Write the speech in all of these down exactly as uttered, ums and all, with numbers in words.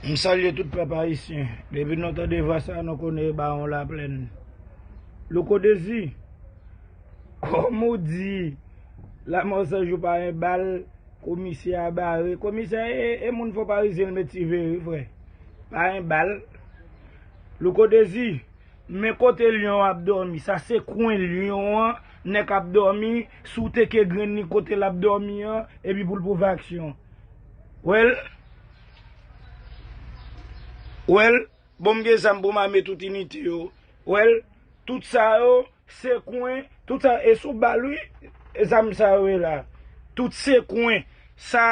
M salye tout pèp ayisyen. Depi nou tande vwa sa, nou konnen e Bawon Laplèn. Louko Dezi, kòm ou di, Lamò San Jou pa en bal, komisè a bare. Komisè e, e moun Fò Parizyen l met siveye, wi, frè. Pa en bal. Louko Dezi, men kote lyon ap dòmi. Sa se kwen lyon an, nèg ap dòmi. Si w teke grenn li kote l ap dòmi an, epi pou l pwouve aksyon. Wè l. Wè l. Bon, m gen zam pou m ame tout inite yo. Wè l. Tout sa yo, se kwen. Tout sa, e sou bal, wi. Zam sa yo ye la. Tout se kwen. Sa,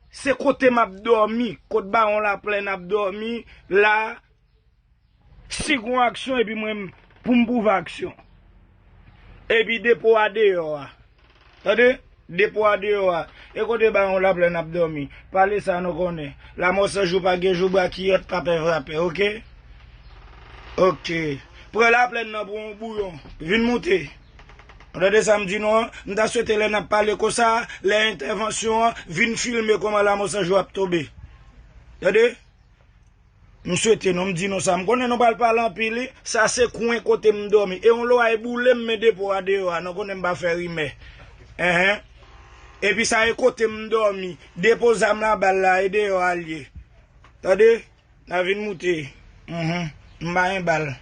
se kote m ap dòmi. Kot Bawon Laplèn ap dòmi. La, si gon aksyon, epi mwen, pou m pwouve aksyon. Epi depo a deyò a. Tande? Depo a deyò a. E kote Bawon Laplèn ap dòmi. Pale sa nou konnen. Lamò San Jou pa gen jou bwa kiyòt pa pè vrapè, oke? Oke. Pran Laplèn nan pou yon bouyon. Vin moute. Ou tande sa m di nou an? M ta swete lè n ap pale konsa, lè entèvansyon an, vin filme kòman Lamò San Jou ap tonbe. Tande? M swete nou, m di nou sa. M konnen nou pral pale anpil, wi. Sa se kwen kote m dòmi. E yon lwa e boule m, men depo a deyò a. Nou konnen m pa fè rimè. Enhen. Epi sa e kote m dòmi. Depo zam la, bal la, e deyò a l ye. Tande? N a vin moute. Mhm. M pa en bal.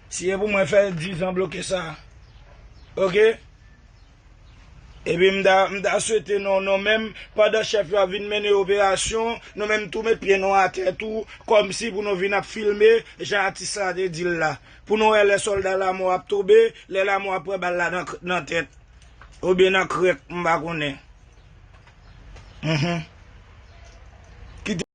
Si e pou mwen fè dizan bloke sa. Oke? Epi m ta, m ta swete nou, nou menm, pandan chèf yo ap vin mennen operasyon, nou menm tou met pye nou atè tou, kòmsi pou nou vin ap filme, jan atis la te di l la. Pou nou wè lè sòlda Lamò ap tonbe, lè Lamò ap pran bal la nan, nan tèt. Oubyen nan krèk, m pa konnen. Mhm. Kite